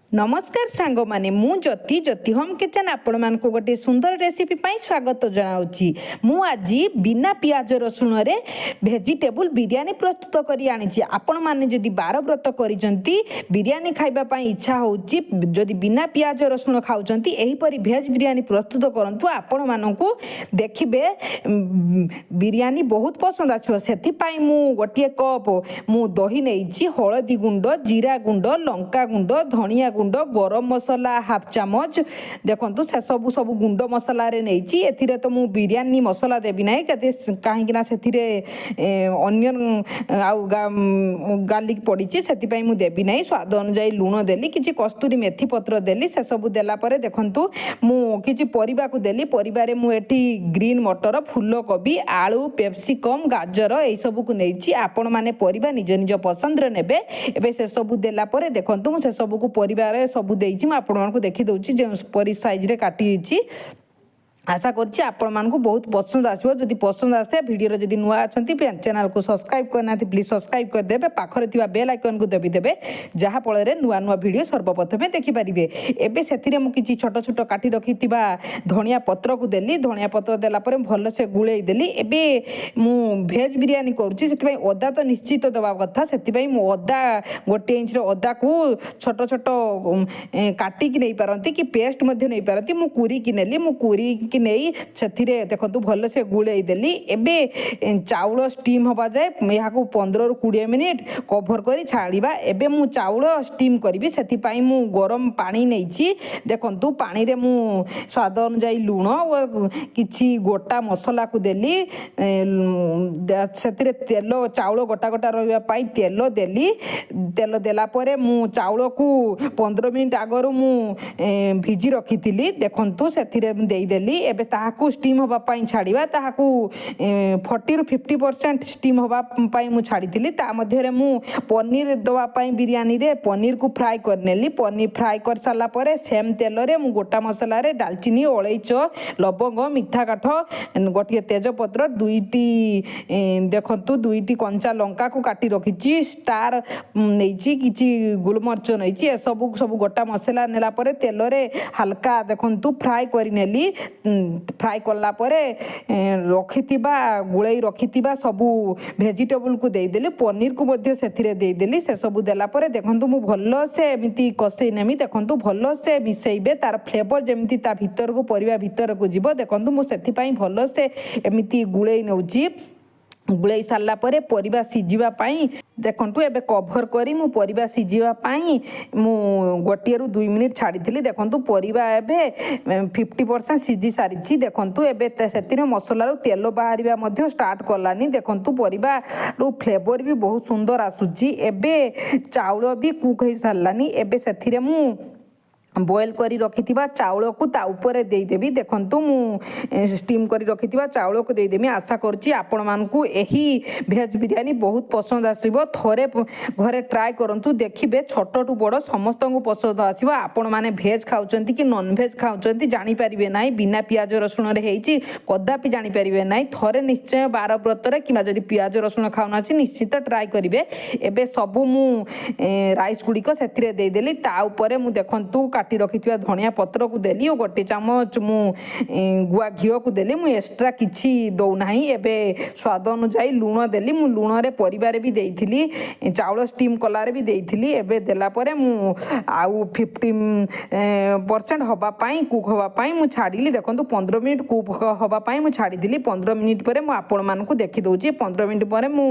ନମସ୍କାର ସାଙ୍ଗମାନେ, ମୁଁ ଜ୍ୟୋତି, ଜ୍ୟୋତି ହୋମ୍ କିଚେନ୍ ଆପଣମାନଙ୍କୁ ଗୋଟିଏ ସୁନ୍ଦର ରେସିପି ପାଇଁ ସ୍ୱାଗତ ଜଣାଉଛି। ମୁଁ ଆଜି ବିନା ପିଆଜ ରସୁଣରେ ଭେଜିଟେବୁଲ୍ ବିରିୟାନୀ ପ୍ରସ୍ତୁତ କରି ଆଣିଛି। ଆପଣମାନେ ଯଦି ବାର ବ୍ରତ କରିଛନ୍ତି, ବିରିୟାନୀ ଖାଇବା ପାଇଁ ଇଚ୍ଛା ହେଉଛି, ଯଦି ବିନା ପିଆଜ ରସୁଣ ଖାଉଛନ୍ତି, ଏହିପରି ଭେଜ୍ ବିରିୟାନୀ ପ୍ରସ୍ତୁତ କରନ୍ତୁ। ଆପଣମାନଙ୍କୁ ଦେଖିବେ ବିରିୟାନୀ ବହୁତ ପସନ୍ଦ ଆସିବ। ସେଥିପାଇଁ ମୁଁ ଗୋଟିଏ କପ୍ ମୁଁ ଦହି ନେଇଛି, ହଳଦୀ ଗୁଣ୍ଡ, ଜିରା ଗୁଣ୍ଡ, ଲଙ୍କା ଗୁଣ୍ଡ, ଧନିଆ ଗୁଣ୍ଡ, ଗରମ ମସଲା ହାଫ୍ ଚାମଚ। ଦେଖନ୍ତୁ, ସେସବୁ ସବୁ ଗୁଣ୍ଡ ମସଲାରେ ନେଇଛି। ଏଥିରେ ତ ମୁଁ ବିରିୟାନୀ ମସଲା ଦେବି ନାହିଁ କେତେ, କାହିଁକିନା ସେଥିରେ ଅନିଅନ୍ ଆଉ ଗାର୍ଲିକ୍ ପଡ଼ିଛି, ସେଥିପାଇଁ ମୁଁ ଦେବି ନାହିଁ। ସ୍ୱାଦ ଅନୁଯାୟୀ ଲୁଣ ଦେଲି, କିଛି କସ୍ତୁରୀ ମେଥି ପତ୍ର ଦେଲି। ସେସବୁ ଦେଲା ପରେ ଦେଖନ୍ତୁ, ମୁଁ କିଛି ପରିବାକୁ ଦେଲି। ପରିବାରେ ମୁଁ ଏଠି ଗ୍ରୀନ୍ ମଟର, ଫୁଲକୋବି, ଆଳୁ, କ୍ୟାପ୍ସିକମ୍, ଗାଜର ଏଇସବୁକୁ ନେଇଛି। ଆପଣମାନେ ପରିବା ନିଜ ନିଜ ପସନ୍ଦରେ ନେବେ। ଏବେ ସେସବୁ ଦେଲା ପରେ ଦେଖନ୍ତୁ, ମୁଁ ସେସବୁକୁ ପରିବାରେ ସବୁ ଦେଇଛି। ମୁଁ ଆପଣମାନଙ୍କୁ ଦେଖିଦେଉଛି ଯେଉଁ ପରି ସାଇଜ୍ରେ କାଟିଛି। ଆଶା କରୁଛି ଆପଣମାନଙ୍କୁ ବହୁତ ପସନ୍ଦ ଆସିବ। ଯଦି ପସନ୍ଦ ଆସେ, ଭିଡ଼ିଓରେ ଯଦି ନୂଆ ଅଛନ୍ତି, ଚ୍ୟାନେଲକୁ ସବସ୍କ୍ରାଇବ୍ କରିନାହାନ୍ତି, ପ୍ଲିଜ୍ ସବସ୍କ୍ରାଇବ୍ କରିଦେବେ, ପାଖରେ ଥିବା ବେଲ୍ ଆଇକନ୍କୁ ଦବିଦେବେ, ଯାହାଫଳରେ ନୂଆ ନୂଆ ଭିଡ଼ିଓ ସର୍ବପ୍ରଥମେ ଦେଖିପାରିବେ। ଏବେ ସେଥିରେ ମୁଁ କିଛି ଛୋଟ ଛୋଟ କାଟି ରଖିଥିବା ଧଣିଆ ପତ୍ରକୁ ଦେଲି। ଧଣିଆ ପତ୍ର ଦେଲା ପରେ ଭଲସେ ଗୁଳେଇ ଦେଲି। ଏବେ ମୁଁ ଭେଜ୍ ବିରିୟାନୀ କରୁଛି, ସେଥିପାଇଁ ଅଦା ତ ନିଶ୍ଚିତ ଦେବା କଥା। ସେଥିପାଇଁ ମୁଁ ଅଦା 1 ଇଞ୍ଚର ଅଦାକୁ ଛୋଟ ଛୋଟ କାଟିକି ନେଇପାରନ୍ତି କି ପେଷ୍ଟ ମଧ୍ୟ ନେଇପାରନ୍ତି। ମୁଁ କୁରିକି ନେଲି। ମୁଁ କୁରିକି ନେଇ ସେଥିରେ ଦେଖନ୍ତୁ ଭଲସେ ଗୁଳେଇ ଦେଲି। ଏବେ ଚାଉଳ ଷ୍ଟିମ୍ ହେବା ଯାଏ ଏହାକୁ 15ରୁ 20 ମିନିଟ୍ କଭର୍ କରି ଛାଡ଼ିବା। ଏବେ ମୁଁ ଚାଉଳ ଷ୍ଟିମ୍ କରିବି, ସେଥିପାଇଁ ମୁଁ ଗରମ ପାଣି ନେଇଛି। ଦେଖନ୍ତୁ, ପାଣିରେ ମୁଁ ସ୍ୱାଦ ଅନୁଯାୟୀ ଲୁଣ ଓ କିଛି ଗୋଟା ମସଲାକୁ ଦେଲି। ସେଥିରେ ତେଲ, ଚାଉଳ ଗୋଟା ଗୋଟା ରହିବା ପାଇଁ ତେଲ ଦେଲି। ତେଲ ଦେଲା ପରେ ମୁଁ ଚାଉଳକୁ 15 ମିନିଟ୍ ଆଗରୁ ମୁଁ ଭିଜି ରଖିଥିଲି। ଦେଖନ୍ତୁ, ସେଥିରେ ମୁଁ ଦେଇଦେଲି। ଏବେ ତାହାକୁ ଷ୍ଟିମ୍ ହେବା ପାଇଁ ଛାଡ଼ିବା। ତାହାକୁ 40ରୁ 50% ଷ୍ଟିମ୍ ହେବା ପାଇଁ ମୁଁ ଛାଡ଼ିଥିଲି। ତା ମଧ୍ୟରେ ମୁଁ ପନିର ଦେବା ପାଇଁ ବିରିୟାନୀରେ ପନିରକୁ ଫ୍ରାଏ କରିନେଲି। ପନିର ଫ୍ରାଏ କରିସାରିଲା ପରେ ସେମ୍ ତେଲରେ ମୁଁ ଗୋଟା ମସଲାରେ ଡାଲଚିନି, ଅଳେଇଚ, ଲବଙ୍ଗ, ମିଠା କାଠ, ଗୋଟିଏ ତେଜପତ୍ର, ଦୁଇଟି ଦେଖନ୍ତୁ ଦୁଇଟି କଞ୍ଚା ଲଙ୍କାକୁ କାଟି ରଖିଛି, ଷ୍ଟାର ନେଇଛି, କିଛି ଗୋଲମରିଚ ନେଇଛି। ଏସବୁ ସବୁ ଗୋଟା ମସଲା ନେଲା ପରେ ତେଲରେ ହାଲକା ଦେଖନ୍ତୁ ଫ୍ରାଏ କରିନେଲି। ଫ୍ରାଏ କଲା ପରେ ରଖିଥିବା, ଗୋଳେଇ ରଖିଥିବା ସବୁ ଭେଜିଟେବୁଲକୁ ଦେଇଦେଲି, ପନିରକୁ ମଧ୍ୟ ସେଥିରେ ଦେଇଦେଲି। ସେସବୁ ଦେଲା ପରେ ଦେଖନ୍ତୁ, ମୁଁ ଭଲସେ ଏମିତି କଷେଇ ନେମି। ଦେଖନ୍ତୁ, ଭଲସେ ମିଶେଇବେ, ତାର ଫ୍ଲେଭର ଯେମିତି ତା ଭିତରକୁ, ପରିବା ଭିତରକୁ ଯିବ। ଦେଖନ୍ତୁ, ମୁଁ ସେଥିପାଇଁ ଭଲସେ ଏମିତି ଗୁଳେଇ ନେଉଛି। ଗୁଳେଇ ସାରିଲା ପରେ ପରିବା ସିଝିବା ପାଇଁ ଦେଖନ୍ତୁ, ଏବେ କଭର୍ କରି ମୁଁ ପରିବା ସିଝିବା ପାଇଁ ମୁଁ 1ରୁ 2 ମିନିଟ୍ ଛାଡ଼ିଥିଲି। ଦେଖନ୍ତୁ, ପରିବା ଏବେ 50% ସିଝି ସାରିଛି। ଦେଖନ୍ତୁ, ଏବେ ସେଥିରେ ମସଲାରୁ ତେଲ ବାହାରିବା ମଧ୍ୟ ଷ୍ଟାର୍ଟ କଲାନି। ଦେଖନ୍ତୁ, ପରିବାରୁ ଫ୍ଲେଭର ବି ବହୁତ ସୁନ୍ଦର ଆସୁଛି। ଏବେ ଚାଉଳ ବି କୁକ୍ ହେଇସାରିଲାନି। ଏବେ ସେଥିରେ ମୁଁ ବଏଲ୍ କରି ରଖିଥିବା ଚାଉଳକୁ ତା ଉପରେ ଦେଇଦେବି। ଦେଖନ୍ତୁ, ମୁଁ ଷ୍ଟିମ୍ କରି ରଖିଥିବା ଚାଉଳକୁ ଦେଇଦେବି। ଆଶା କରୁଛି ଆପଣମାନଙ୍କୁ ଏହି ଭେଜ୍ ବିରିୟାନୀ ବହୁତ ପସନ୍ଦ ଆସିବ। ଥରେ ଘରେ ଟ୍ରାଏ କରନ୍ତୁ, ଦେଖିବେ ଛୋଟଠୁ ବଡ଼ ସମସ୍ତଙ୍କୁ ପସନ୍ଦ ଆସିବ। ଆପଣମାନେ ଭେଜ୍ ଖାଉଛନ୍ତି କି ନନ୍ ଭେଜ୍ ଖାଉଛନ୍ତି ଜାଣିପାରିବେ ନାହିଁ। ବିନା ପିଆଜ ରସୁଣରେ ହେଇଛି, କଦାପି ଜାଣିପାରିବେ ନାହିଁ। ଥରେ ନିଶ୍ଚୟ ବାର ବ୍ରତରେ କିମ୍ବା ଯଦି ପିଆଜ ରସୁଣ ଖାଉନାହାନ୍ତି, ନିଶ୍ଚିତ ଟ୍ରାଏ କରିବେ। ଏବେ ସବୁ ମୁଁ ରାଇସ୍ ଗୁଡ଼ିକ ସେଥିରେ ଦେଇଦେଲି। ତା ଉପରେ ମୁଁ ଦେଖନ୍ତୁ କାଟି ରଖିଥିବା ଧଣିଆ ପତ୍ରକୁ ଦେଲି ଓ 1 ଚାମଚ ମୁଁ ଗୁଆ ଘିଅକୁ ଦେଲି। ମୁଁ ଏକ୍ସଟ୍ରା କିଛି ଦେଉନାହିଁ। ଏବେ ସ୍ୱାଦ ଅନୁଯାୟୀ ଲୁଣ ଦେଲି। ମୁଁ ଲୁଣରେ ପରିବାରେ ବି ଦେଇଥିଲି, ଚାଉଳ ଷ୍ଟିମ୍ କଲାରେ ବି ଦେଇଥିଲି। ଏବେ ଦେଲା ପରେ ମୁଁ ଆଉ 50% ହେବା ପାଇଁ, କୁକ୍ ହେବା ପାଇଁ ମୁଁ ଛାଡ଼ିଲି। ଦେଖନ୍ତୁ, 15 ମିନିଟ୍ କୁକ୍ ହେବା ପାଇଁ ମୁଁ ଛାଡ଼ିଥିଲି। 15 ମିନିଟ୍ ପରେ ମୁଁ ଆପଣମାନଙ୍କୁ ଦେଖିଦେଉଛି। 15 ମିନିଟ୍ ପରେ ମୁଁ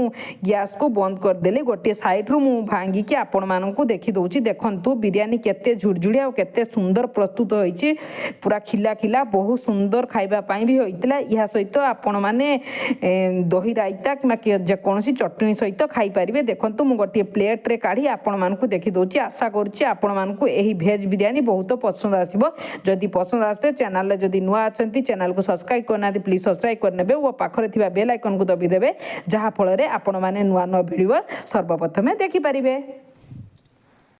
ଗ୍ୟାସ୍କୁ ବନ୍ଦ କରିଦେଲି। ଗୋଟିଏ ସାଇଡ଼ରୁ ମୁଁ ଭାଙ୍ଗିକି ଆପଣମାନଙ୍କୁ ଦେଖିଦେଉଛି। ଦେଖନ୍ତୁ, ବିରିୟାନୀ କେତେ ଝୁରଝୁରିଆ ଆଉ କେତେ ସୁନ୍ଦର ପ୍ରସ୍ତୁତ ହୋଇଛି। ପୁରା ଖିଲା ଖିଲା, ବହୁତ ସୁନ୍ଦର ଖାଇବା ପାଇଁ ବି ହୋଇଥିଲା। ଏହା ସହିତ ଆପଣମାନେ ଦହି ରାଇତା କିମ୍ବା ଯେକୌଣସି ଚଟଣି ସହିତ ଖାଇପାରିବେ। ଦେଖନ୍ତୁ, ମୁଁ ଗୋଟିଏ ପ୍ଲେଟ୍ରେ କାଢ଼ି ଆପଣମାନଙ୍କୁ ଦେଖିଦେଉଛି। ଆଶା କରୁଛି ଆପଣମାନଙ୍କୁ ଏହି ଭେଜ୍ ବିରିୟାନୀ ବହୁତ ପସନ୍ଦ ଆସିବ। ଯଦି ପସନ୍ଦ ଆସେ, ଚ୍ୟାନେଲରେ ଯଦି ନୂଆ ଅଛନ୍ତି, ଚ୍ୟାନେଲକୁ ସବସ୍କ୍ରାଇବ୍ କରିନାହାନ୍ତି, ପ୍ଲିଜ୍ ସବସ୍କ୍ରାଇବ୍ କରିନେବେ ଓ ପାଖରେ ଥିବା ବେଲ୍ ଆଇକନ୍କୁ ଦବିଦେବେ, ଯାହାଫଳରେ ଆପଣମାନେ ନୂଆ ନୂଆ ଭିଡ଼ିଓ ସର୍ବପ୍ରଥମେ ଦେଖିପାରିବେ।